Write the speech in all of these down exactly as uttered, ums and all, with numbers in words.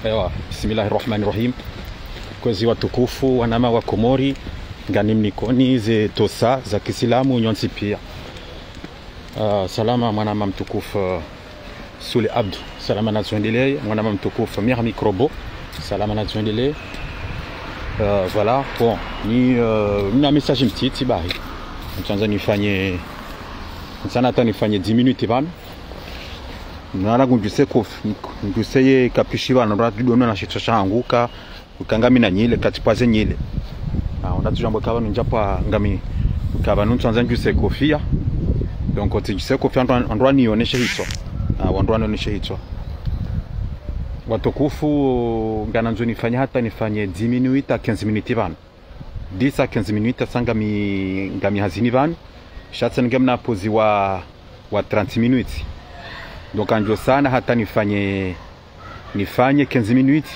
Ewa, bismillahi rahmani rahim. Kwezi watukufu, wanama wa Komori, nganimnikoni ze tosa za kisilamu nyontsi pia. Ah, salama mwanama mtukufu, ah, Sule Abdu. Salama na zwendelee, mwanama mtukufu, Mira Microbo. Salama na zwendelee. Ah, voilà, bon, ni, ah, na message mtiti bahi. Ntsandza nifanye, ntsana hata nifanye dix minutes pvanu. Nala ngundjuse kofi, ngundjuse ye kapishi pvanu, ndo atudono na shitswa shangu ka, uka ngami na nyile, kati pvwaze nyile. Ah, onda tujambo kaba nunja pvwa ngami, kaba nuntsandza ndjuse kofi ya. Donc, tijuse kofi ya ndo, ndo anioneshe hitswa. Ah, wandru anioneshe hitswa. Watukufu, nganandzo nifanye hata nifanye dix minutes à quinze minutes pvanu. Dix à quinze minutes, sa ngami, ngami hazini pvanu. Sha tsena ngamna pause wa, wa trente minutes. Donc, ngamdjo sana hata nifanye, nifanye quinze minutes.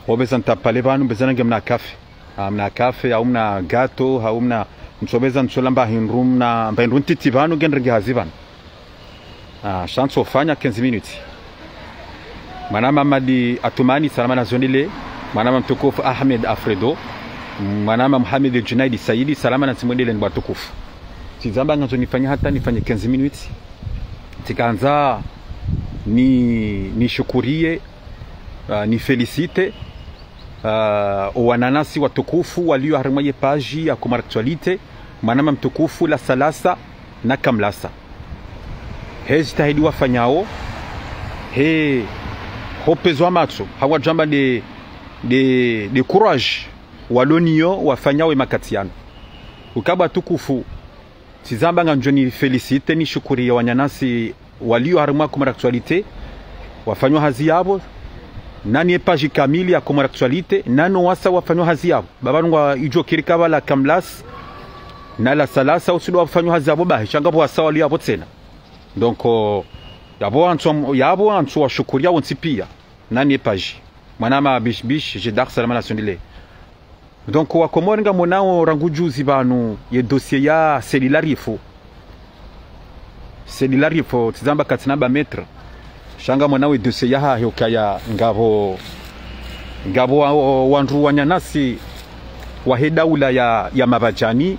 Ho beza ntsapvale pvanu, beza nange mna café. Ah, mna café, hau mna gâteau, hau mna, ntsobeza ntsola mba hindru mna, mba hindru ntiti pvanu, ngendrenge hazi pvanu. Ah, sha ntsofanya quinze minutes. Mwanama Mamadi Atumani, salama na zwendelee. Mwanama mtukufu Ahmed Afredo. Mwanama Mohamed Junaidi Saidi, salama na tsimwendelee ni watukufu. Tsizamba ngandzo nifanye hata nifanye quinze minutes. Tsikandza ni, nishukuriye, ah, ni féliciter, ah, owananyasi watukufu walio harimwa ye page ya Comores Actualité, mwanama mtukufu Lasalasa na Kamlasa. He jitihadi wafanyao, he, ho pezwa matso, hawadjamba de, de, de courage, waloniyo wafanyao ye makati yanu. Ukaba tukufu, tsizamba ngandzo ni féliciter, nishukuriye wananyasi walio harimwa Comores Actualité, wafanyao hazi yapvo, nani ye page kamili ya Comores Actualité, nano wasa wafanyao hazi yapvo. Baba nungwa idjo kiri kaba la Kamlasa, na Lasalasa, utsido wafanyao hazi yapvo bahi, sha ngapvo wasa walio yapvo tsena. Donc, oh, yapvo ntswa, yapvo ntswa washukuriya wontsi pia. Nani ye page. Mwanama Bish Bish, Jeddah, salama na zwendelee. Donc, wa Komori ngamonao rangu juzi pvanu ye dossier ya Said Larifou. Said Larifou, tsizamba katsina ba maître. Sha ngamonao ye dossier yahahe ukaya ngapvo, ngapvo wa, wa, wandru wananyasi wahe daula ya, ya Mabadjani,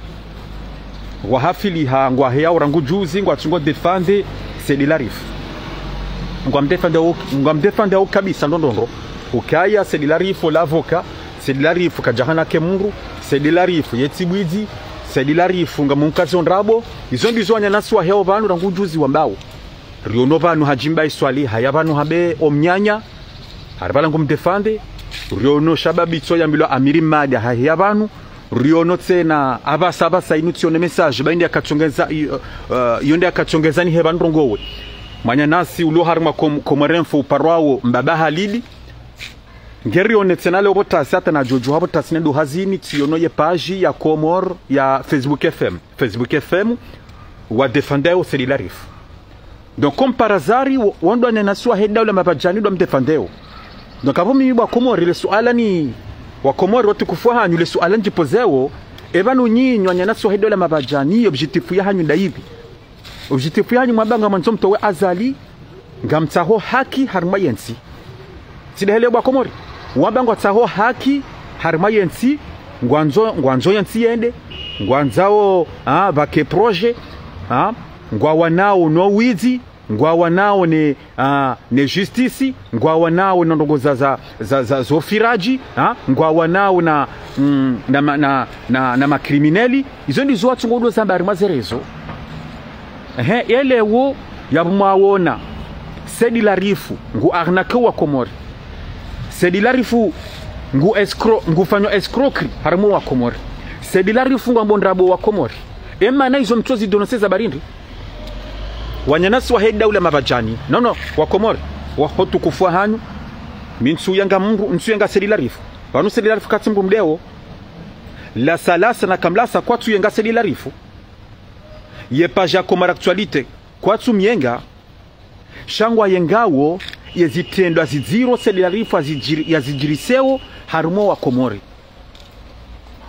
wahafiliha ngwaheyao rangu juzi, ngwatsungo défendre Said Larifou. Ngwamdéfendeo, ngwamdéfendeo kabisa ndo ndo ndo. Ukaya Said Larifou l'avocat, Said Larifou kadjahana ke mndru, Said Larifou ye tsi bwidzi, Said Larifou ngamumkazo ndrabo. Izo ndizo wananyasi waheyao pvanu rangu juzi wambao. Riono pvanu hadjimba iswali, haya pvanu habe omnyanya. Hari pvala ngumdéfendre. Riono shababi tso yambilwa Amiri Madi haheya pvanu. Riono tsena apvasa apvasa inu tsione message, ba inde yakatsongeza, i-, eh, iyo nde yakatsongeza ni hepva ndrongowe. Mwananyasi ulio harimwa Com-, Comores Info uparwao Mbaba Halidi. Ngerione tsena leo pvo tasi hata nadjodjo hapvo tasi nendo hazini tsiono ye page ya Comores ya Facebook F M. Facebook F M wadéfendeo Said Larifou. Donc, comme par hasard, wo-, wandru wananyasi wahe daula Mabadjani ndo wamdéfendeo. Donc, apvo mimi wa Komori, le suala ni, wa Komori watukufu wahanyu, le suala ndjipozeo, epvanu nyinyi wananyasi wahe daula Mabadjani, objectif yahanyu nda ipvi? Objectif yahanyu mwamba ngamwandzo mtowe Azali, ngamtsaho haki harimwa yentsi. Tsi ndehele wa Komori. Wamba ngwatsaho haki harimwa yentsi, ngwandzo, ngwandzo yentsi yende, ngwandzao, ah, pvake projet, ah, ngwawanao no widzi, ngwawanao ne, ah, ne justice, ngwawanao ne ndrongo za, za, za, za, zo firadji, ah, ngwawanao na, mm, na ma-, na, na, na ma criminels. Izo ndizo watsungo udo zamba harimwa ze réseaux. Ehe, yelewo yapvo mwawona Said Larifou ngu arnaqueo wa Komori. Said Larifou ngu escro-, ngufanyo escroquerie harimwa wa Komori. Said Larifou ngwambo ndrabo wa Komori. Emana izo mtsozi dénoncer za barindri. Wananyasi wahe daula Mabadjani. Non, non, wa Komori. Waho tukufu wahanyu. Mi ntsuyenga mndru, ntsuyenga Said Larifou. Pvanu Said Larifou katsi mndru mdeo. Lasalasa na Kamlasa kwatsuyenga Said Larifou. Ye page ya Comores Actualité kwatsu myenga, sha ngwayengawo ye zitrendwa zidziro Said Larifou yazidjiri-, yazidjiriseo harimwa wa Komori.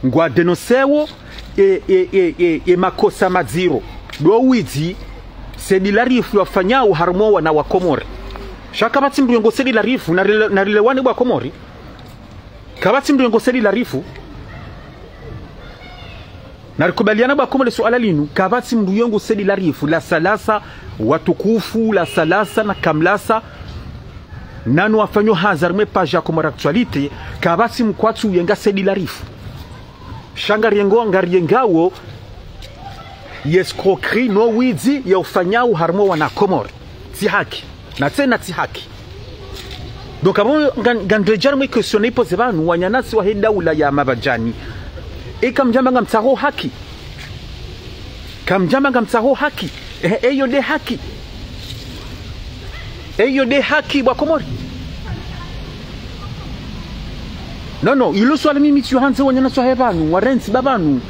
Ngwadénonceo e, e, e, e, e makosa madziro ndo widzi Said Larifou yafanyao harimwa wana wa Komori. Sha kapvatsi mndru yongo Said Larifou, na rile-, na rilewane bo wa Komori. Kapvatsi mndru yongo Said Larifou. Na rikubaliane bo wa Komori suala linu, kapvatsi mndru yongo Said Larifou, la salasa, watukufu, la salasa na kamlasa, nanu wafanyo hazi harimwa ye page ya Comores Actualité, kapvatsi mkwatsu yenga Said Larifou. Sha ngariyengo, ngariyengawo, ye escroquerie no widzi ya ufanyao harimwa wana Komori. Tsi haki. Na tsena tsi haki. Donc, apvo nga, nga ndredjari mwe question ipoze pvanu, wananyasi wahe daula ya Mabadjani. Eka mdjamba ngamtsaho haki. Kamdjamba ngamtsaho haki. Eh, eyo nde haki. Eyo nde haki bo wa Komori. Non, non, ilo suala mimi tsiyo handze wananyasi wahe pvanu, warentsi ba pvanu,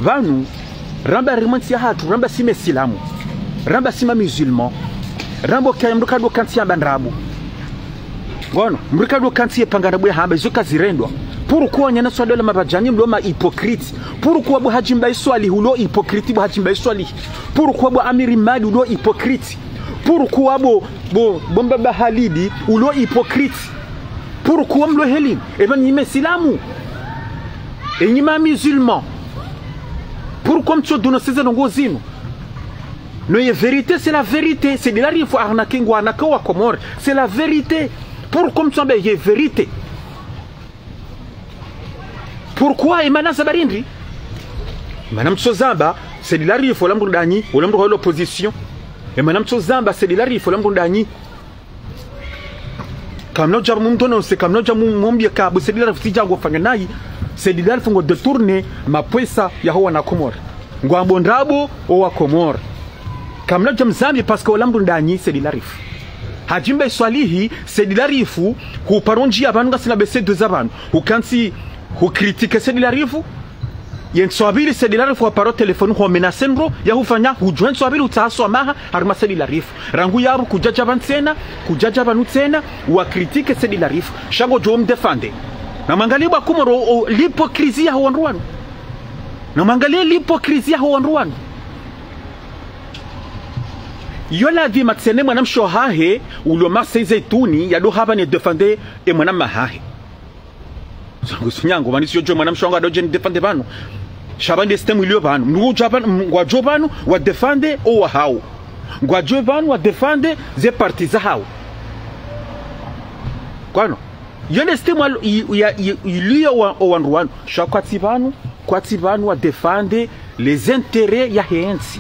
pvanu, ramba harimwa ntsi yahatru, ramba si mesilamu, ramba si ma musulman, ramba kaya mndru kadjo kantsi yamba ndrabo. Ngono, mndru kadjo kantsi yepanga ndrabo yahamba, izo kazirendwa. Pourquoi wananyasi wa daula Mabadjani mlo ma hypocrite? Pourquoi bo Hadji Mbae Swalihi ulo hypocrite, bo Hadji Mbae Swalihi? Pourquoi bo Amiri Madi ulo hypocrite? Pourquoi bo, bo, bo Mbaba Halidi ulo hypocrite? Pourquoi mlo heli? Eba nyi mesilamu. Enyi ma musulman. Pourquoi mtso dénoncer ze ndrongo zinu? Non, ye vérité, c'est la vérité. Said Larifou arnaquer, ngu arnaquer wa Komori. C'est la vérité. Pourquoi mtso amba ye vérité? Pourquoi? Emana zamba rindri? Emana mtso zamba Said Larifou ola mndru ndanyi, ola mndru wa l'opposition. Emana mtso zamba Said Larifou ola mndru ndanyi. Kamna udja mumdénoncer, kamna udja mu-, mumwambie ka bo Said Larifou tsi django fanya nayi, Said Larifou ngo détourner mapesa yaho wana Komori. Ngwambo ndrabo o wa Komori. Kamna udja mzambie parce que ola mndru ndanyi Said Larifou. Hadji Mbae Swalihi, Said Larifou, huparo ndjia pvanu ngasina be C deux za pvanu. Hukantsi, hucritique Said Larifou. Ye ntsu ya pvili Said Larifou haparo téléphone ho menacer ndro, ya hufanya, hudjuha ntsu ya pvili utsaha swamaha, harimwa Said Larifou. Rangu yapvo kudjadja pvanu tsena, kudjadja pvanu tsena, wacritique Said Larifou. Sha ngodjo mdéfendre. Namwangalie bo wa Komori o, o, l'hypocrisie yaho wandru wanu. Namwangalie l'hypocrisie yaho wandru wanu. Yo ladhima tsena mwanamshe wahahe, ulo Marseille Zeituni, yadjo hamba ne défendre e mwana mahahe. Zangu sunyangu, pvanu isiyo djo mwanamshe wangu adodje ni défendre pvanu. Sha pvanu nde système iliyo pvanu. Mndru udja pvanu, m-, ngwadjo pvanu, wa défendre o wahao. Ngwadjo pvanu, wa défendre ze parti zahao. Kwano. Yo nde système alo-, i-, ya, i-, iliyo wa, o wandru wanu. Sha kwatsi pvanu, kwatsi pvanu wa défendre les intérêts yahe ntsi.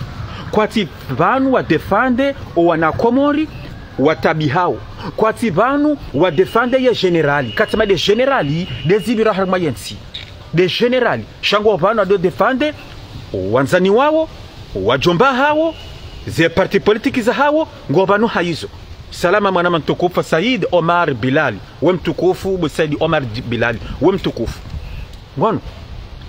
Kwatsi pvanu wa défendre o wana Komori watabihao. Kwatsi pvanu wa défendre ye général. Katsi ma nde général, nde zipvira harimwa ye ntsi. Nde général. Sha ngo pvanu ado défendre o wandzani wawo, o wadjomba hawo, ze parti politique zahawo, ngo pvanu hayizo. Salama mwana mtukufu Said Omar Bilal. We mtukufu, bo Said Omar Di-, Bilal. We mtukufu. Ngono.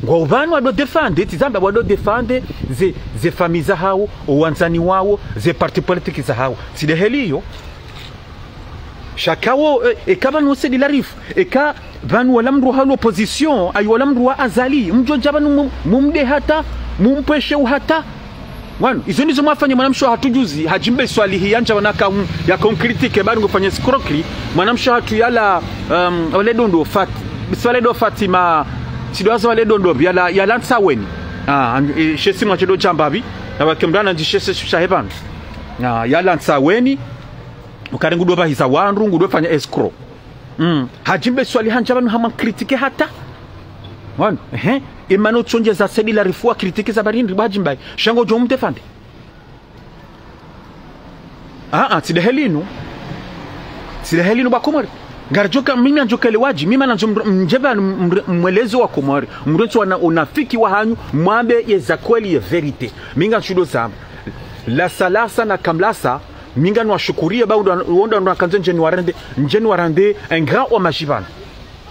Ngo pvanu wado défendre, tsi zamba wado défendre ze, ze famille zahawo, o wandzani wawo, ze parti politique zahawo. Tsi nde heli iyo. Sha kawo, e, eka pvanu Said Larifou, eka pvanu wola mndru ha l'opposition, ayi wola mndru wa Azali, mdjo dja pvanu mu-, mumde hata, mumpweshe uhata. Wanu, izo ndizo mwafanya mwanamshe wahatru juzi, Hadji Mbae Swalihi yandza pvanu yaka-, yaka mcritique, pvanu ngufanya escroquerie, mwanamshe wahatru yala, um, wale dondo Fat-, si wale do Fatima, tsi ndo waza wale dondo, yala, yala Ntsaweni. Ah, an-, e, she simwa she do djamba pvi, na wake mdru na ndji she se shahe pvanu. Ah, yala Ntsaweni, ukare ngudo pvahiza wandru, ngudo fanya escroc. Mm. Hadji Mbae Swalihi handza pvanu hamwa mcritique hata. Wanu, ehe. Emana utsondjeza Said Larifou wa critique za barindri bo Hadji Mbae. Sha ngodjo mdéfendre. Ah, ah, tsi nde heli inu. Tsi nde heli inu bo wa Komori. Ngaridjoka, mimi nandjoka le wadji, mimi nandjo mdru-, mdje pvanu mdru-, mweleze wa Komori. Mdru ntsu wana unafiki wahanyu, mwambe ye za kweli ye vérité. Mi ngamshindo zamba. La salasa na kamlasa, mi ngamwashukuriye, ba unda, unda, unda kandzo ndjeni warende, ndjeni warende, un grand hommage pvanu.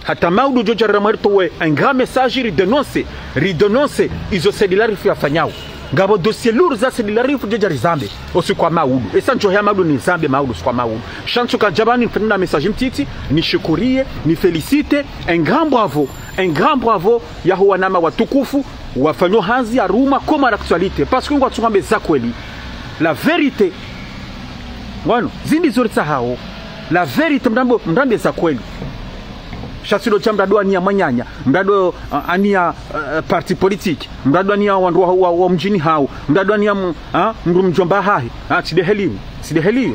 Hata maudu djodja rira mwari towe, un grand message, ri dénonce, ri dénonce, izo Said Larifou yafanyao. Ngapvo dossier lourd za Said Larifou djodja rizambe, o usiku wa maudu. Esa ndjo hea maudu nizambe maudu, usiku wa maudu. Sha ntsu kadja pvanu nifanye na message mtiti, nishukuriye, ni félicite, un grand bravo, un grand bravo, yaho wanama watukufu, wafanyo hazi harumwa Comores Actualité. Parce que ngwatsuka wambe za kweli. La vérité. Wanu, zindri zo ritsahao. La vérité, mrambo, mrambe za kweli. Sha tsi ndo sha mrado ania mwananya, mrado, uh, ania, uh, parti politique, mrado ania wandru wa, wa, wa mdjini hawo, mrado ania m-, ah, mdru mdjomba hahe. Ah, tsi de heli, tsi de heli.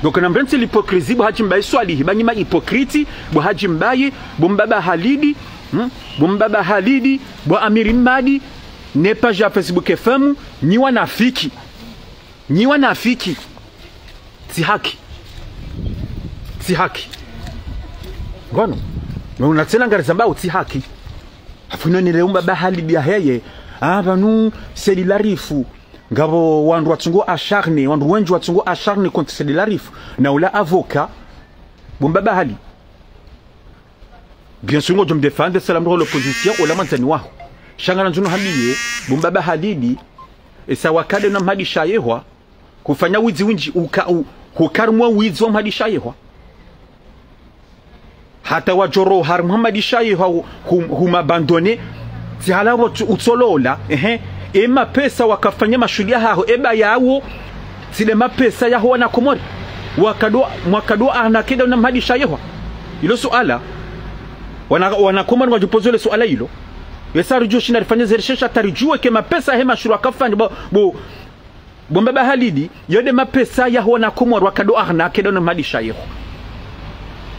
Donc, namrantsi l'hypocrisie, bo Hadji Mbaye Swalihi, banyi ma hypocrite, bo Hadji Mbaye, bo mbaba Halidi, hmm? Bo mbaba Halidi, bo Amiri Mmadi, ne page ya Facebook F M, nyi wanafiki. Nyi wanafiki. Tsi haki. Tsi haki. Ngono. Muna tsena ngari zambao tsi haki. Afu ino nile mbaba Halidi ya heye. Ah, pvanu Said Larifou. Ngapvo wandru watsungo acharné, wandru wendji watsungo acharné contre Said Larifou. Na ula avocat. Bo mbaba Halidi. Bien sûr, ngodjo mdéfendre, salam ro l'opposition, ola mwandzani waho. Sha ngamnandzo nuhambiye, bo mbaba Halidi, esa wakade na Mmadi Shayehwa, hufanya widzi windji, uka, u, huka harumwa widzi wa Mmadi Shayehwa. Hata wadjoro harumwa Mmadi Shayehwa, hu, hu, humabandonné, tsi hala wo tsu-, utsolola, ehe. E mapesa wakafanya mashuhuli yahaho, eba yawo, tsi de mapesa yaho wana Komori. Wakado, mwakado arnaqué daho na Mmadi Shayehwa. Ilo suala. Wana, wana Komori ngwadjo pozo le suala ilo. Esa ridjo shinda rifanye ze recherche hata ridjuwe ke mapesa he mashuhuli wakafanya bo, bo, bo mbaba Halidi, yo de mapesa yaho wana Komori wakado arnaqué daho na Mmadi Shayehwa.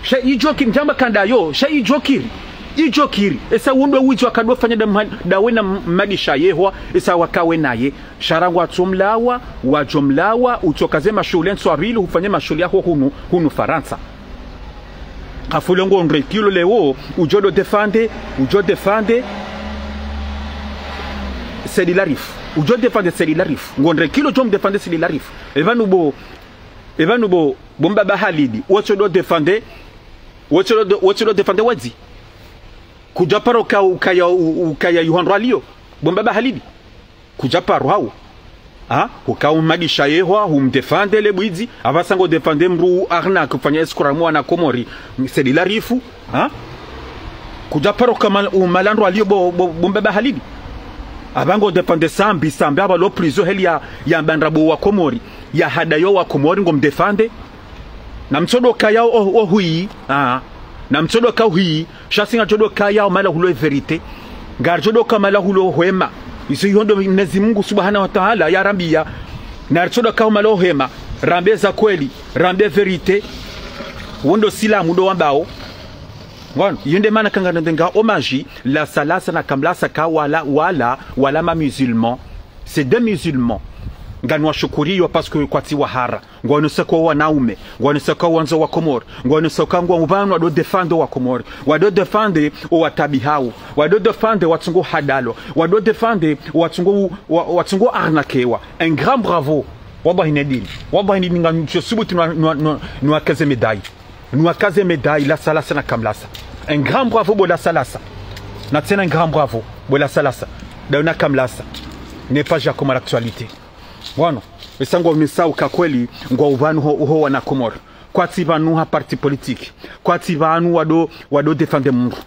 Sha idjo kiri, ndjamba kanda yo, sha idjo kiri. Idjo kiri. Esa wundru widzi wakado fanya da Mma-, dawe na Mmadi Shayehwa, esa wakawe naye. Sha rangu watsomlawa, wadjomlawa, utsokaze mashuhuli ntsu apvili, hufanye mashuhuli yaho hunu, hunu Farantsa. Afu le ngo ndre kilo leo, udjo do défendre, udjo défendre Said Larifou. Udjo défendre Said Larifou. Ngo ndre kilo djo mdéfendre Said Larifou. Epvanu bo, epvanu bo, bo mbaba Halidi. Wotso do défendre, wotso do, wotso do défendre wadzi. Kudja paro ka ukaya, u-, ukaya yuhandro aliyo. Bo mbaba Halidi. Kudja paro hawo. Ha? Huka Mmadi Shayehwa, humdéfendre le bwidzi. Apvasa ngo défendre mdru arnaque kufanya escroc harumwa wana Komori. Said Larifou. Ha? Kudja paro kama umalandro aliyo bo, bo, bo mbaba Halidi. Apva ngo défendre Sambi, Sambi apva lo prison heli ya, ya mbandra bo wa Komori. Ya hada yo wa Komori ngo mdéfendre. Na mtsodo kaya o, o hui. Ah. Na mtsodo ka hui. Sha si ngadjo do kaya o mala hulo e vérité. Ngardjo do ka mala hulo hwema. Izo iyo ndo Mwenyezi Mungu Subhanahu wa Ta'ala yarambiya. Na ritsodo ka o mala hwema. Rambe za kweli. Rambe vérité. Wo ndo silamu ndo wambao. Ngono. Iyo nde mana kanga ndenga hommage. Lasalasa na Kamlasa ka wala, wala, wala ma musulmans. C'est des musulmans. Ngani washukuriyo parce que kwatsi wahara. Ngwanu saka wanaume, ngwanu saka wandzo wa Komori, ngwanu saka ngwa upvanu wado défendre wa Komori, wado défendre o watabihawo, wado défendre watsungo hadalwa, wado défendre watsungo, wa, watsungo arnaquewa. Un grand bravo. Wallahi nedini. Wallahi nedini ngam tso subutu nwa, nwa, nwa, nwakaze médaille. Nwakaze médaille, Lasalasa na Kamlasa. Un grand bravo bo Lasalasa. Na tsena un grand bravo bo Lasalasa. Dawe na Kamlasa. Ne page ya Comores Actualité. Wanu, esa ngwa unisao ka kweli, ngwa upvanu ho, ho wana Komori. Kwatsi pvanu ha parti politique. Kwatsi pvanu wado, wado défendre mundru.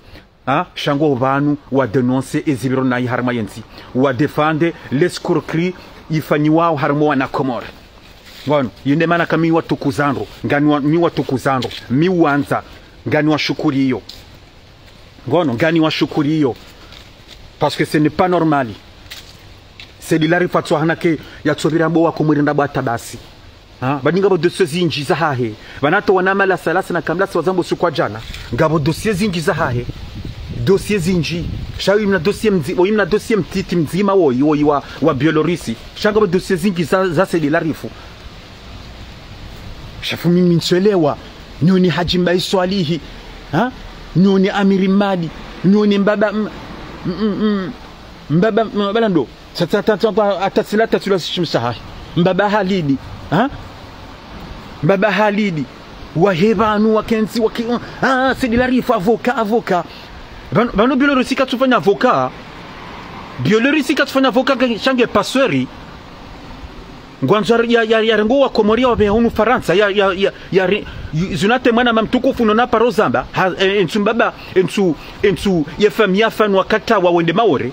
Ha? Sha ngwa upvanu wa dénoncer ezipviro nayi harumwa yentsi. Wa défendre l'escroquerie ifanyiwao harumwa wana Komori. Wanu, iyo nde mana ka mi watukuzandro, ngani wa, mi watukuzandro, mi wandza, ngani washukuriyo. Ngono, ngani washukuriyo. Parce que ce n'est pas normal. Said Larifou atso arnaquer yatso pvira bo wa Komori nda bo hata basi. Ha? Badi ngapvo dossier zindji zahahe. Pvanu hata wana ma Lasalasa na Kamlasa wazambo usiku wa djana. Ngapvo dossier zindji zahahe. Dossier zindji. Sha woyi mna dossier mdzi-, woyi mna dossier mtiti mdzima woyi, woyi wa, wa Biolorusi. Sha ngapvo dossier zindji za, za Said Larifou. Sha fu mimi ntsuelewa. Nyoni Hadji Mbaye Swalihi. Ha? Nyoni Amiri Mmadi. Nyoni mbaba m-, m-, m-, m-, mbaba, mbaba lando. Sa, sa, sa, sa, sa, hata sila, hata sila sishimisa hayi. Mbaba Halidi. Ha? Mbaba Halidi. Wahe pvanu, wakentsi, wake-, ah, Said Larifou, avocat, avocat. Pvanu, pvanu Biolorusi katsufanya avocat. Biolorusi katsufanya avocat, sha nge passeuri. Ngwandzo ya, ya, ya, ya rengo wa Komori ya wapveha hunu Farantsa, ya, ya, ya, ya re-, yu-, zunate mwana mama mtukufu nona paro zamba, ha, e, entsu mbaba, entsu, entsu, ye famille ya pvanu wakata wa wende Maore.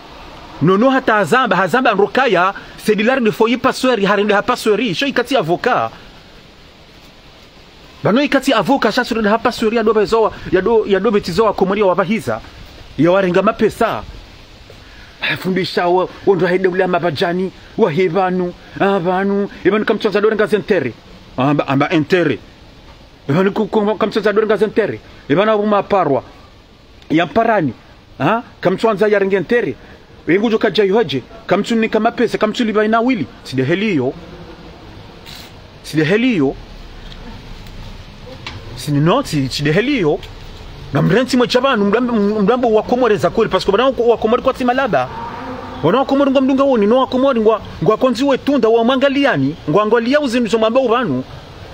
Nono hata hazamba, hazamba ndro kaya, Said Larifou yi passeuri, harende ha passeuri, sho yikatsi avocat. Pvanu ikatsi avocat sha sura hapva sura ya dopve zowa, ya do, ya dopve tizowa Komori ya wapvahiza, ya warenga mapesa. Afundisha wo, wo ndo wahe daula Mabadjani, wahe pvanu, ah, pvanu, e pvanu kamtsandza dorenga ze intérêt. Amba, amba intérêt. E pvanu ku, ku, kamtsandza dorenga ze intérêt. E pvanu apvo maparwa. Ya mparani. Ha? Kamtsandza yarenge intérêt. Ye ngudjo kadja ihodje. Kamtsunika mapesa, kamtsulipva ina wili. Tsi de heli iyo. Tsi de heli iyo. Tsi ni no, tsi, tsi de heli iyo. Ngamrentsi mwe sha pvanu, mdru ambe, mdru ambe wa Komori za kweli, parce que pvanu wa Komori kwatsi malaba. Pvanu wa Komori ngwamdunga woni, no wa Komori ngwa, ngwakonzi we tunda wa mwangaliani, ngwa, ngwaliya uzindru zo mwambao pvanu,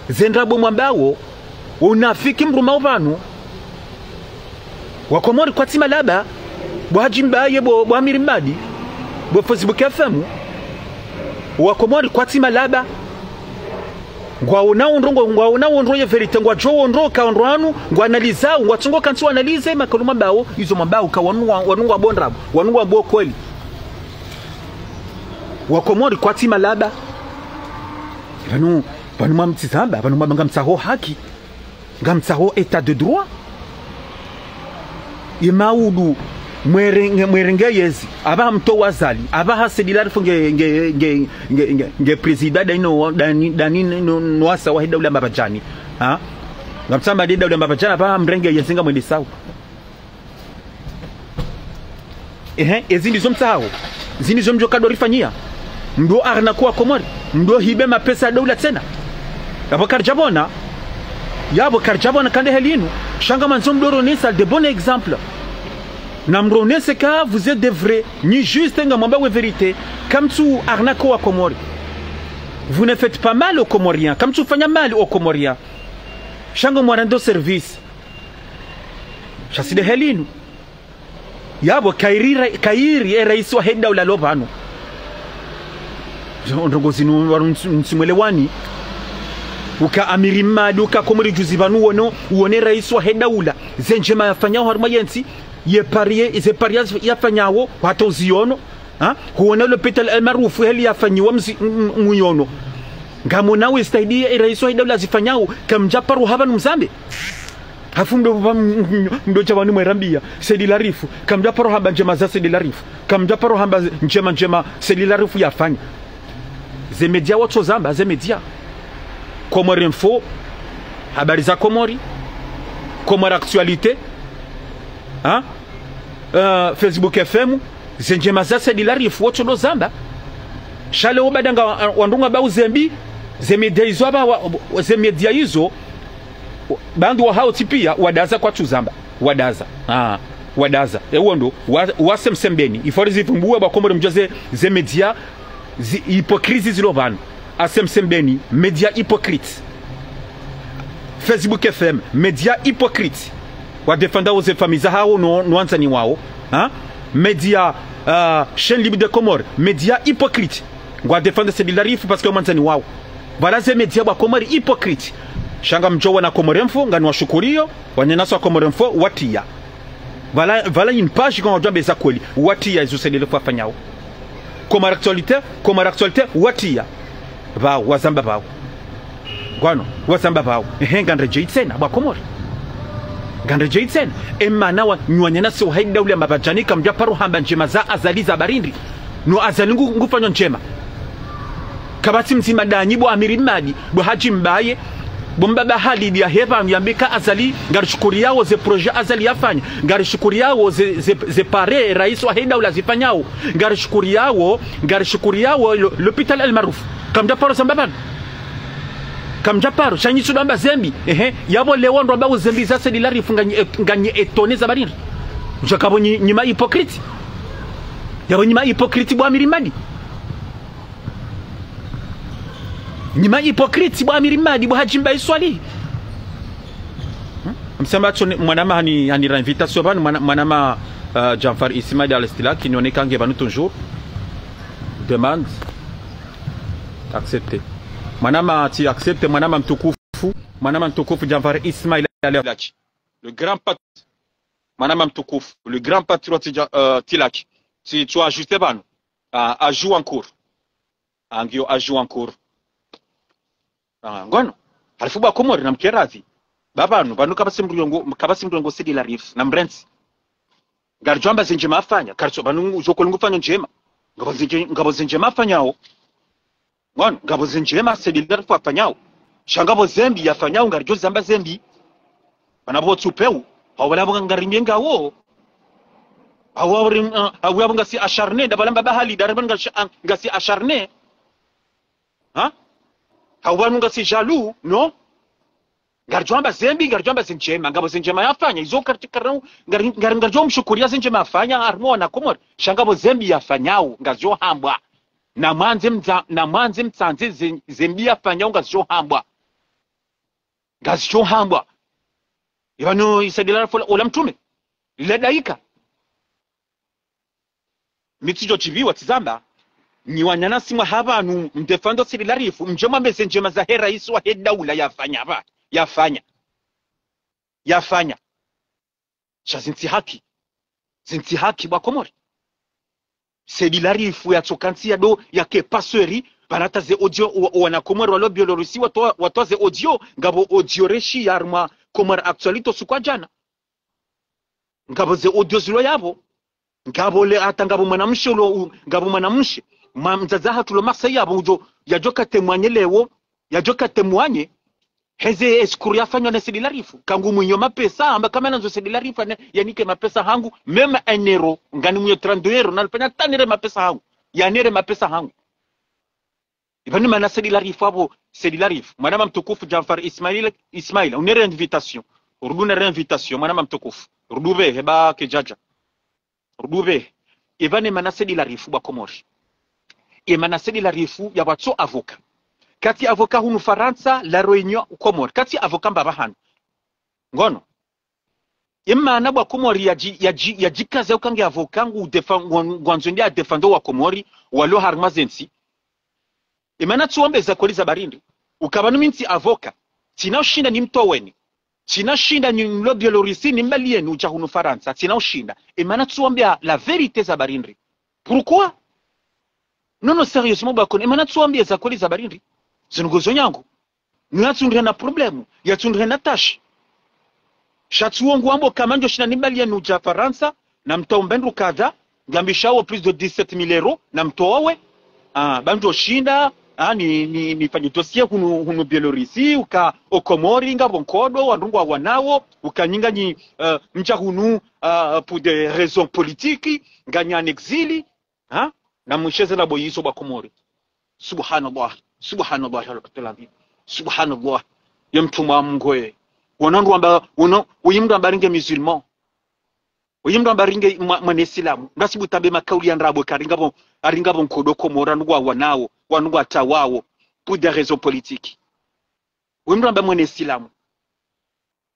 ze ndrabo mwambao, unafiki mdrumao pvanu. Wa Komori kwatsi malaba, bo Hadji Mbaye, bo, bo Amiri Mmadi, bo Facebook F M. Wa Komori kwatsi malaba. Ngwaona ondro, ngwa, ngwaona ondro ye vérité, ngwadjo ondro ka ondro anu, ngwa analyser, ngwatsongo kantsi wa analyser, makalima mbao, izo mwambao ka wanu ngwa, wanu ngwa bo ndrabo, wanu ngwa bo kweli. Wa Komori kwatsi malaba. Pvanu, pvanu mwamtsizamba, pvanu mwamba ngamtsaho haki. Ngamtsaho état de droit. Ye maudu mwerenge, mwerenge yezi. Apvaha mtowa Azali. Apvaha Said Larifou nge, nge, nge, nge, nge, nge président dani no, dani, dani no, no wasa wahe daula Mabadjani. Ha? Ngamtsamba de daula Mabadjani, apvaha mrenge yezi ngamwendesao. Ehe, ezi ndizo mtsahao. Ezi ndizo mdjo kado rifanyia. Mdo arnaquer wa Komori. Mdo hibe mapesa ya daula tsena. Yapvo karidjapvona. Yapvo karidjapvona kande heli inu. Sha ngamandzo mdo ronesa de bon exemple. Na mronese ka vous êtes des vrais. Ni juste ngamwambao we vérité. Kamtsu arnaquer wa Komori. Vous ne faites pas mal aux Comoriens. Kamtsufanya mal aux Comoriens. Sha ngamwarendo service. Sha tsi de heli inu. Yapvo kayiri ra-, kayiri e raisi wahe daula lo pvanu. Zo ndrongo zinu waru ntsi-, ntsimwelewani. Uka Amiri Mmadi, uka Komori juzi pvanu wono, uone raisi wahe daula. Ze ndjema yafanyao harumwa yentsi, ye pari ye, ze pari ya, yafanyao, hata uziono. Ha? Huona l'hôpital El Maarouf, heli yafanyiwa mzi-, m-, m-, muyono. Ngamwonao istahidi e raisi wahe daula zifanyao, kamdjaparo hapvanu mzambe. Hafu mdo, mdo, mdo sha pvanu mwerambia, Said Larifou. Kamdjaparo hamba ndjema za Said Larifou. Kamdjaparo hamba ndjema, ndjema Said Larifou yafanya. Ze média watso zamba, ze média. Comores Infos, Habari za Komori. Comores Actualités. Ha? Eh, Facebook F M. Ze ndjema za Said Larifou, watso do zamba. Sha leo baada nga, wandru ngwambao zembi, ze média izo apvaha, wa, ze média izo, Bandu wahao tsi pia, wadaza kwatsu zamba. Wadaza. Ah, wadaza. E wondo, wa, wa semsembeni. Il faut rizivumbue bo Wakomori mdjuwe ze, ze média, zi hypocrisie zilo pvanu. A semsembeni, média hypocrite. Facebook F M, média hypocrite. Wa défendao ze famille zahao no, no wandzani wao. Ha? Média, euh, Chaîne Libre des Comores, média hypocrite. Ngwa défendre Said Larifou parce que mwandzani wao. Voilà ze média bo Wakomori hypocrite. Sha ngamdjo wona Comores Infos, ngani washukurio, wananyasi wa Comores Infos, watia. Voilà, voilà une page ngwadjo amba za kweli. Watia izo Said Larifou afanyao. Comores Actualités, Comores Actualités, watia. Pvao, wazamba pvao. Ngwano, wazamba pvao. Ehe, ngamredjei tsena, bo Wakomori. Ngamredjei tsena. E mana wanyu wananyasi wahe daula ya Mabadjani kamdjaparo hamba ndjema za Azali za barindi. No Azali ngu, ngufanyo ndjema. Kapvatsi mdzima danyi bo Amiri Mmadi, bo Hadji Mbaye, bo Mbaba Halidi yahe pvanu yambe ka Azali, ngarishukuriao ze projet Azali yafanya, ngarishukuriao ze, ze, ze pare raisi wahe daula zifanyao, ngarishukuriao, ngarishukuriao lo, l'hôpital El Maarouf. Kamdjaparo zamba pvanu. Kamdjaparo, sha nyi tsu do amba zembi. Ehe, yapvo leo ndo amba zembi za Said Larifou nganyi et-, nganyi étonné za barindi. Djakapvo nyi, nyi ma hypocrite. Yapvo nyi ma hypocrite bo Amiri Mmadi. Nyi ma hypocrite bo Amiri Mmadi, bo Hadji Mbaye Swalihi. Hmm? Msamba tso ni, mwanama hani, hani ra invitation pvanu, mwana, mwanama, euh, Djanfar Ismail Al Stilak, nioneka nge pvanu toujours. Demande. Accepter. Mwanama tsi accepter, mwanama mtukufu, mwanama mtukufu Djanfar Ismail Al Stilak. Le grand pat-, mwanama mtukufu, le grand patriote Dja-, euh, Stilak. Tsi, tsu ajouter pvanu. Ah, ajout en cours. Ah, ngiyo ajout en cours. Ah, ngwano. Halafu bwa Komori namkeravi. Ba pvanu, pvanu kapvatsi mndru yongo, kapvatsi mndru yongo Said Larifou, namrantsi. Ngaridjo amba ze ndjema afanya, karitso pvanu ujo kolo ngufanya ndjema. Ngapvo ze ndje-, ngapvo ze ndjema afanyao. Ngono, ngapvo ze ndjema Said Larifou afanyao. Sha ngapvo ze mbi yafanyao, ngaridjo zamba ze mbi. Pvanu pvo tsi upvewu, hau pvanu pvo ngarimyengawo. Hau pvanu, eh, hau pvanu ngasi acharné, nda pvala mbaba hali, nda pvala ngasi, ngasi acharné. Ha? Hau pvanu ngasi jaloux, non? Ngaridjo amba ze mbi, ngaridjo amba ze ndjema, ngapvo ze ndjema yafanya, izo kari-, kari-, ngari-, ngari-, ngaridjo mshukuriya ze ndjema yafanya, harimwa wana Komori, sha ngapvo ze mbi yafanyao, ngazo hambwa. Namwandze mdza-, namwandze mtsandze ze, ze mbi yafanyao, ngazo hambwa. Ngazo hambwa. Ipvanu Said Larifou ola mtrume. Lila daika. Mi tsidjo tshipviwa tsizamba, nyi wananyasi mwaha pvanu mdéfendao Said Larifou, mdje mwambe ze ndjema zahe raisi wahe daula yafanya pva, yafanya. Yafanya. Sha zitsi haki. Zitsi haki bwa Komori. Said Larifou yatsoka ntsi yado yake passeur, pvanu hata ze audio, wa-, wana Komori walo Biélorussie watowa, watowa ze audio, ngapvo audio reshiya harimwa Comores Actualité usiku wa djana. Ngapvo ze audio zilo yapvo. Ngapvo le hata ngapvo mwanamshe ulo, u-, ngapvo mwanamshe. Mwa-, mdzadze hatru lo Marseille yapvo ujo, yadjo ka témoigner leo, yadjo ka témoigner. Heze escroc yafanywa na Said Larifou. Kangu mwinyo mapesa, amba kama nandzo Said Larifou, ane, yanike mapesa hangu, même un euro, ngani mwinyo trente-deux euros, nalifanya tanire mapesa hangu. Yanire mapesa hangu. Ipvanu mana Said Larifou apvo, Said Larifou. Mwanama mtukufu Djanfar Ismail, Ismail, unere invitation. Rudi unere invitation, mwanama mtukufu. Rudi upvehe ba kedjadja. Rudi upvehe. Ipvanu mana Said Larifou bwa Komori. Emana Said Larifou yapvwatso avocat. Katsi avocat hunu Farantsa, La Réunion, Komori. Katsi avocat mbapvi hanu. Ngono. Emana bwa Komori yadji-, yadji-, yadjikaza uka nge avocat ngu défend-, ngwa-, ngwandzo nde adéfendao wa Komori, walo harimwa ze ntsi. Emana tsuwambe za kweli za barindri. Uka pvanu mi ntsi avocat. Tsina ushinda nimtoweni. Tsina ushinda nimlo Biélorussie nimbaliyeni udja hunu Farantsa. Tsina ushinda. Emana tsuwambe la vérité za barindri. Pourquoi? Non, non, sérieusement, bwa Komori. Emana tsuwambe za kweli za barindri. Zinu ngozo nyangu. Nyi yatsundre na problème, yatsundre na tâche. Sha tsuwo nguwambo kama ndjo shinda nimbaliyeni udja Farantsa, namtowe mbendru kadha, ngambishao plus de dix-sept mille euros, namtowe. Ah, ba ndjo shinda, ah, ni, ni, nifanye dossier hunu, hunu Biélorussie, uka o Komori, ngapvo nkodo, wandru ngwawanao, uka nyi nganyi, eh, mdja hunu, ah, pour des raisons politiques, nganyi en exil, ha? Namwisheze ndrabo yizo bwa Komori. Subhanallah. Subhanallah, ya Rabbil Alamin. Subhanallah. Ye mtrumwa wa Mngu ye. Wona ndru wamba, wona, uyi mndru amba ringe musulman. Uyi mndru amba ringe mwa-, mwana Islamu. Ngasi butambe makauli ya ndrabo ka ringapvo, aringapvo nkodo Komori, wandru ngwawanao, wandru ngwatawao, pour des raisons politiques. Uyi mndru amba mwana Islamu.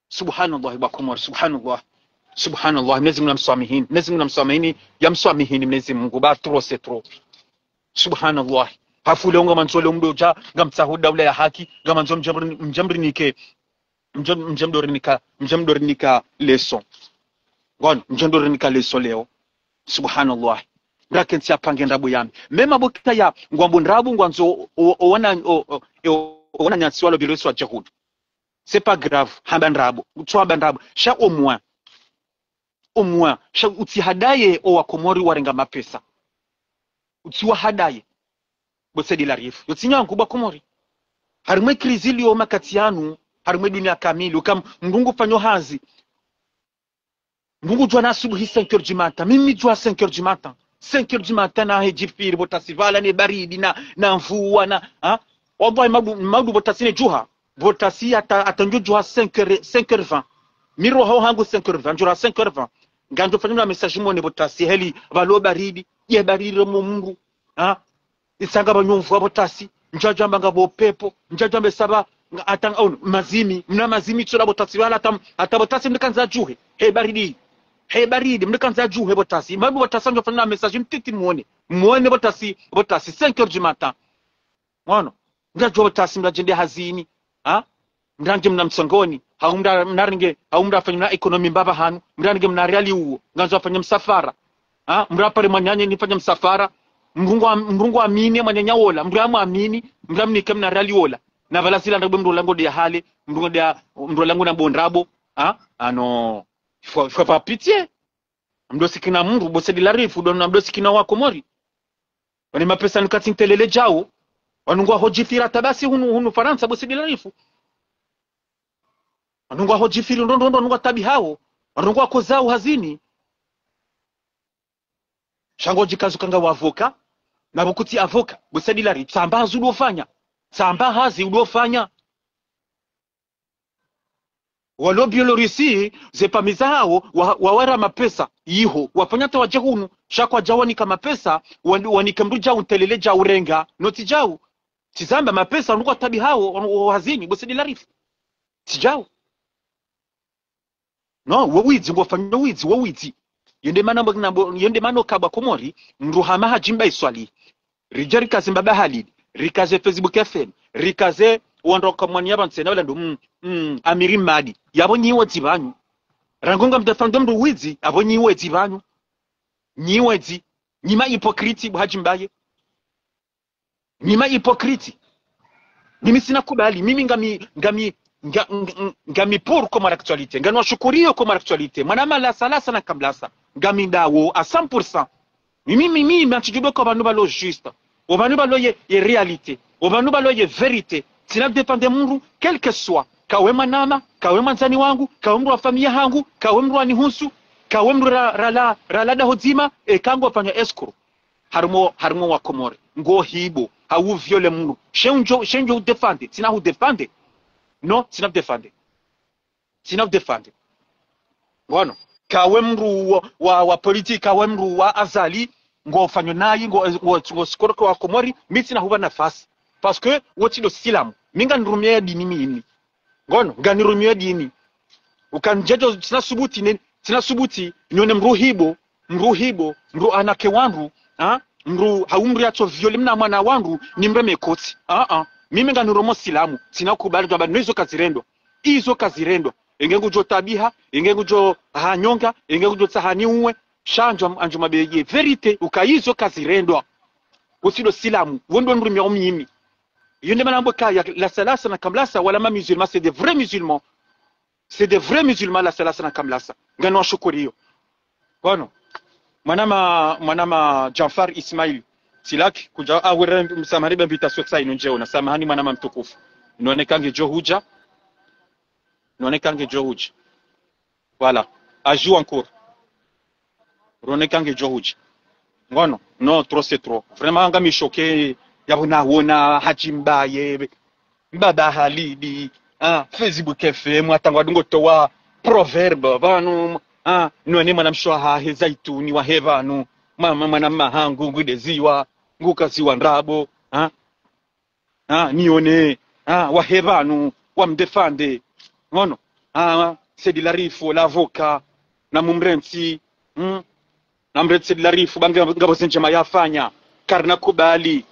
Subhanallah, bwa Komori, subhanallah. Subhanallah, Mwenyezi Mungu namswamihini. Mwenyezi Mungu namswamihini, yamswamihini Mwenyezi Mungu, ba trop c'est trop. Subhanallah. Hafu leo ngamandzo leo mdodja, ngamtsaho daula ya haki, ngamandzo mdje mri-, mdje mrinike, mdje, mdje mdorinika, mdje mdorinika leçon. Ngono, mdje mdorinika leçon leo. Subhanallah. Mdru akentsi apange ndrabo yami. Même abo kaya, ngwambo ndrabo, ngwandzo, o, o, wana, o, o, o, o, wananyasi walo Biélorussie wadje hunu. C'est pas grave, hamba ndrabo, utsi hamba ndrabo. Sha au moins, au moins, sha utsi hadaye o wa Komori warenga mapesa. Utsi wahadaye. Bo Said Larifou. Yo tsi nyangu bwa Komori. Harimwa e crise iliyo makati yanu, harimwa e dunia kamili, uka mndru ngufanyo hazi. Mndru ngudjuwa na asubuhi cinq heures du matin. Mimi djuwa cinq heures du matin. Cinq heures du matin na hedjipviri botasi pvala ne baridi na, na mvua na, ha? Wallahi maudu, maudu botasi ne djuha. Botasi hata, hata ndjo djuha cinq heures, cinq heures vingt. Mi roho hangu cinq heures vingt, ndjora cinq heures vingt. Ngandjo fanya na message mone botasi heli, pvalo baridi, ye baridi mo mndru. Ha? Isa ngapvo nyomvu apvo tasi, ndjadjamba ngapvo pepo, ndjadjamba isaba, nga-, ata, ono, mazimi, mna mazimi tsola pvo tasi, wala ata, ata pvo tasi mnikandza djuhe, he baridi, he baridi, mnikandza djuhe pvo tasi, mabu pvo tasi ndjofanya message mtiti mwone, mwone pvo tasi, pvo tasi, cinq heures du matin. Mwono, mndradjuwa pvo tasi mndradjende hazini, ha? Mndrange mna mtsongoni, hau mndra-, mndrange, hau mndrafanye mna économie mbapva hanu, mndrange mna riali uwo, ngandzo afanye msafara. Ha? Mndra pare mwananya nifanye msafara, mndru ngwa-, mndru ngwamini mwananya wola, mndra mwamini, mndra mnike mna riali wola. Na pvala zila ndrabo mndru ola ngo de ya hale, mndru ngo de ya, mndru ola ngo na bo ndrabo. Ah, ah non. Faut, faut avoir pitié. Mdo sikina mndru, bo Saïd Larifou, ndo mdo sikina wa Komori. Wanu mapesa nukatsi ntelele djao. Wanu ngwahodjifiri hata basi hunu, hunu Farantsa, bo Saïd Larifou. Wanu ngwahodjifiri ndo, ndo, ndo, wanu ngwatabihao. Wanu ngwakozao hazini. Sha ngodjikazo ukaya ngawe avocat, na pvo kutsi avocat, bo Saïd Larifou, tsamba hazi udo fanya. Tsamba hazi udo fanya. Walo Biélorussie, ze pamiza hawo, wa, wawara mapesa, yiho, wafanya hata wadje hunu, sha kwadjawanika mapesa, wan-, wanike mndru djao ntelele djao urenga, notsi djao. Tsi zamba mapesa, wanu ngwatabihao, wanu, wa hazini, bo Saïd Larifou. Tsi djao. Non, wo widzi, ngofanya widzi, wo widzi. Yende mana mbo-, na mbo-, yende mana ukaya bo Komori, mndru hama Hadji Mbae Swalihi. Ridja rikaze Mbaba Halidi, rikaze Facebook F M, rikaze wandru wa kamwani ya pvanu tsena wala ndo, mm, mm, Amiri Madi. Yapvo nyi wedzi pvanu. Rangu ngamdéfendre mndru widzi, yapvo nyi wedzi pvanu. Nyi wedzi, nyi ma hypocrite bo Hadji Mbae. Nyi ma hypocrite. Mimi tsina kubali, mimi ngami, ngami, nga, nga, ngami pour Comores Actualité. Ngami washukuriyo Comores Actualité. Mwana mlaza, laza na kamlaza. Ngami ndawo à cent pour cent. Mimi, mimi, mimi, mantsi djudo ko pvanu pvalo juste. O pvanu pvalo ye, ye réalité. O pvanu pvalo ye vérité. Tsina défendre mndru, quel que soit. Kawe mwanama, kawe mwandzani wangu, kawe mndru wa famiyi hangu, kawe mndru wanihusu, kawe mndru ra, ra, ra, ra lada hodzima, eka ngofanya escroc. Harimwa, harimwa wa Komori. Ngohibo, hau viole mndru. Shendjo, shendjo udéfendre, tsina hudéfendre. Non, tsina udéfendre. Tsina udéfendre. Ngono. Kawe mndru wa, wa, wa politique, kawe mndru wa Azali, ngofanyo nayi, ngo, ngo, ngo sikoroke wa Komori, mi tsina huba nafasi. Parce que, wo tsi ndo silamu. Mi nganirumia dini mimi. Ngono, nganirumia dini. Ukandjejo tsina subuti ne, tsina subuti, nione mndru hibo, mndru hibo, mndru anake wandru, ha? Mndru hau mndru yatso viole mna mwana wandru, nimreme kotsi. Ah, ah. Mimi nganirumio silamu, tsina kubali djwaba, no izo kazirendwa. Izo kazirendwa. Enge ngudjo tabiha, enge ngudjo hanyonga, enge ngudjo tsaha niuwe, sha ndjo, andjo mabeye vérité, uka izo kazirendwa. Wo tsi ndo silamu, wo ndo mndru mia umimi. Yo nde mana mbo kaya, laza, laza na kamlaza, wala ma musulmans, c'est des vrais musulmans. C'est des vrais musulmans, laza, laza na kamlaza. Ngano washukuriyo. Ngono. Mwanama, mwanama Djanfar Ismail. Tsilaki, kudja, ah, were, samahani, be invitation tsayi nundjeo, na samahani, mwanama mtukufu. None eka ngedjo hudja. None eka ngedjo hudja. Voilà. À jour en cours. Rone eka ngedjo hudja. Ngono. Non, trop c'est trop. Vraiment, ngami choqué. Yapvo nawona Hadji Mbaye. Mbaba Halidi. Ah, Facebook F M. Hata ngwadungo towa proverbe. Pvanu. Ah, none mwanamshe wahahe Zaituni wahe pvanu. Mama mwanama hangu ngwide ziwa. Nguka ziwa ndrabo. Ah. Ah, nione, ah, wahe pvanu, wamdéfendre. Ngono, ah, Saïd Larifou, l'avocat, na mumrentsi, hmm? Na mrentsi Saïd Larifou, ba nga, ngapvo zindjema yafanya, karina kubali.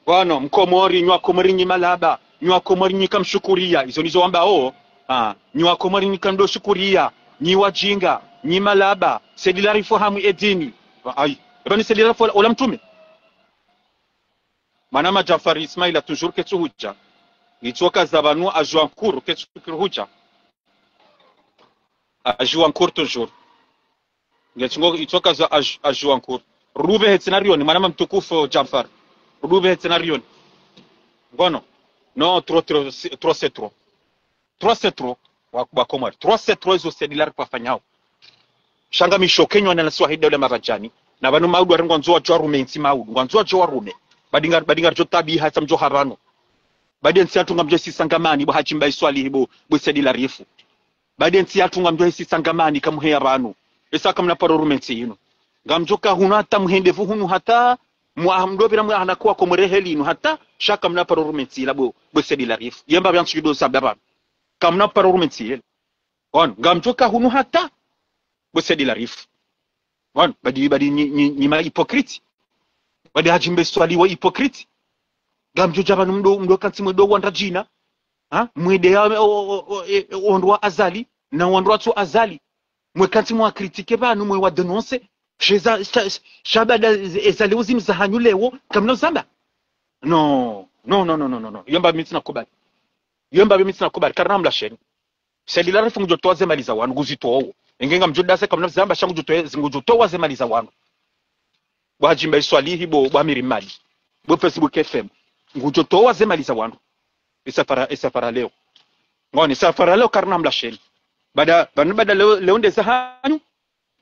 Ngono, mkomori, nyi wa Komori nyi malaba, nyi wa Komori nyi kamshukuriya, izo nizo wambao, ah, nyi wa Komori nyi kamdo shukuriya, nyi wadjinga, nyi malaba, Saïd Larifou hamwi edini. Ayi, eba ni Saïd Larifou ola, ola mtrume. Mwanama Djanfar Ismaila toujours ketsu hudja. Ngitsoka za pvanu à jour en cours ketsu hudja. À jour en cours toujours. Ngitsungo itsoka za à jour, à jour en cours. Rube hetsi na rioni, mwanama mtukufu Djanfar. Rube hetsi na rioni. Ngono. Non, trop, trop, c'est, trop, c'est trop. Trop c'est trop, wa, wa Komori. Trop c'est trop izo Saïd Larifou wafanyao. Sha ngami choqué nyo na swahida ule mabadjani. Na pvanu maudu warengwa ndzo wadjo warume ntsi maudu. Ngwandzo wadjo warume. Badi nga, badi ngaridjo tabiha tsa mdjo ha pvanu. Badi entsi yatru ngamdjo hisisa ngamani, bo Hadji Mbae Swalihi, bo, bo Saïd Larifou. Badi entsi yatru ngamdjo hisisa ngamani kamuheya pvanu. Esa kamna paro rume ntsi yinu. Ngamdjo ka hunu hata muhende pvo hunu hata, mwa mdo pvira mwa hana kwa Komori heli yinu hata, sha kamna paro rume ntsi yila bo, bo Saïd Larifou. Yemba pvya ntsi yudo sabda pvanu. Kamna paro rume ntsi yila. Ngono, ngamdjo ka hunu hata, bo Saïd Larifou. Ngono, badi, badi nyi, nyi, nyi ma hypocrite. Badi Hadji Mbae Swalihi wa hypocrite. Ngamdjo dja pvanu mdo, mdo kantsi mwedo wandra djina. Ha? Mwede ya, o, o, o, e, e, wandru wa Azali, na wandru watsu Azali. Mwe kantsi mwa critiqué pvanu, mwe wa dénoncé. Sha eza, sha, sha baada eza leo zinu za hanyu leo, kamna uzamba. Non, non, non, non, non, non, non. Yomba mi tsina kubali. Yo mbapvi mi tsina kubali, karina mlasheni. Said Larifou ngudjo towa ze mali za wandru, nguzitowo. Enge ngamdjo dasa kamna zamba sha ngudjo towa, ngudjo towa ze mali za wandru. Bo Hadji Mbae Swalihi, bo, bo Amiri Mali, bo Facebook F M. Ngudjo towa ze mali za wandru. Ye safara, ye safara leo. Ngone, ye safara leo karina mlasheni. Baada, pvanu baada leo, leo nde za hanyu.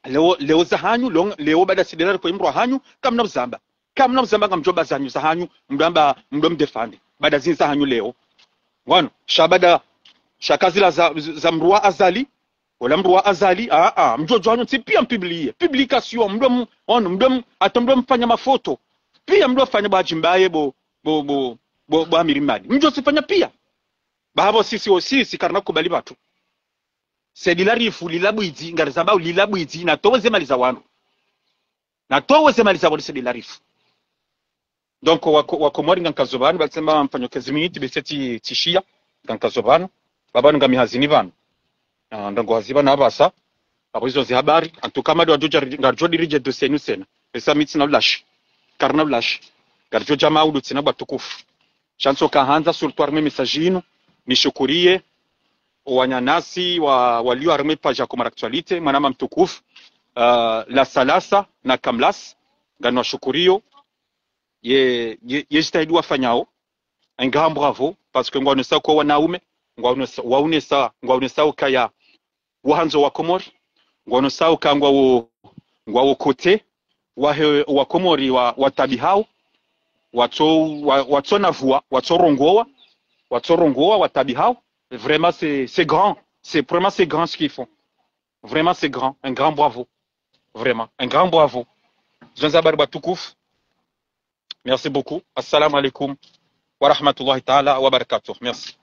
Leo, leo za hanyu, leo, leo baada Said Larifou ye mdru wa hanyu, kamna uzamba. Kamna uzamba ngamdjo ba za hanyu, za hanyu, mdru amba, mdru mdefande. Baada zini za hanyu leo. Wanu, sha baada, sha kazila za, za mdru wa Azali, wala mdru wa Azali, a, a, mdjo djo hanyu ntsi pia mpublie. Publication, mdru m-, wanu, mdru m-, hata mdru mfanya mafoto. Pia mdru mfanya bo Hadji Mbae, bo, bo, bo, bo, bo Amiri Mali. Mdjo zifanya pia. Ba hapvo sisi, o sisi, karina kubali pvatru. Said Larifou, lila bwidzi, ngarizamba lila bwidzi, natowe ze mali za wandru. Natowe ze mali za wandru Said Larifou. Donc, wako-, Wakomori ngankazo pvanu, balsemba mfanyo quinze minutes, bese tsi-, tsishiya, ngankazo pvanu. Pvapvanu ngami hazini pvanu. Ah, ndrongo hazi pvanu hapvasa. Hapvo izo zi habari. En tout cas, madu wadjo dja-, ngaridjo dirige dossier nu tsena. Esa mi tsina ulashi. Karina ulashi. Ngaridjo dja maudu tsena bo watukufu. Sha ntsoka handza surtout harimwa ye message inu, nishukuriye owananyasi wa, walio harimwa ye page ya Comores Actualité, mwanama mtukufu, euh, Lasa Lasa na Kamlas, nganiwashukuriyo, ye, ye, ye jitihadi wafanyao, un grand bravo, parce que ngwaonesa ko wanaume, ngwaonesa, waonesa, ngwaonesa ukaya wahandzo Wakomori, ngwaonesa uka ngwawo, ngwawo côté wahe Wakomori wa, watabihao, watso, wa, watso na vua, watso rongoa, watso rongoa, watabihao. Vraiment, c'est, c'est grand. C'est, vraiment, c'est grand ce qu'ils font. Vraiment, c'est grand. Un grand bravo. Vraiment, un grand bravo. Zo nde ze habari bo watukufu. Merci beaucoup. Assalamu alaikum wa rahmatullahi ta'ala wa barakatuh. Merci.